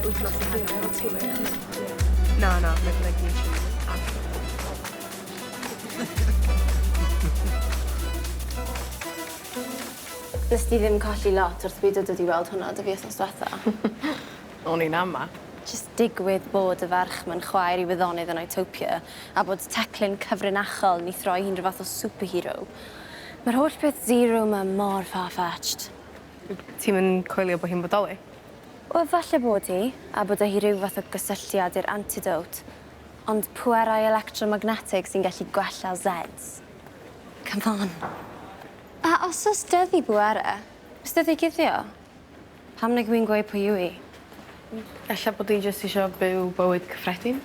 wythnos i heddiw. Na, na, mae like literally. Nes di ddim colli lot wrth beidio dod i weld hwnna 'da fi wthnos dwetha. O'n i'n ama. Jyst digwydd bod y ferch 'ma'n chwaer i wyddonydd yn Itopia a bod teclyn cyfrinachol yn 'i throi hi'n rhyw fath o superhero. Ma'r holl peth zero 'ma mor far-fetched. Ti'm yn coelio bo' hi'n bodoli? Wel falle bod hi, a bod 'da hi ryw fath o gysylltiad i'r antidote. Ond pwerau electromagnetic sy'n gallu gwella Zeds. Come on. A os o's 'da ddi bwere, be' sy 'da ddi guddio? Pam nag yw 'i'n gweud pwy yw 'i? Ella bod 'i jyst isio byw bywyd cyffredin.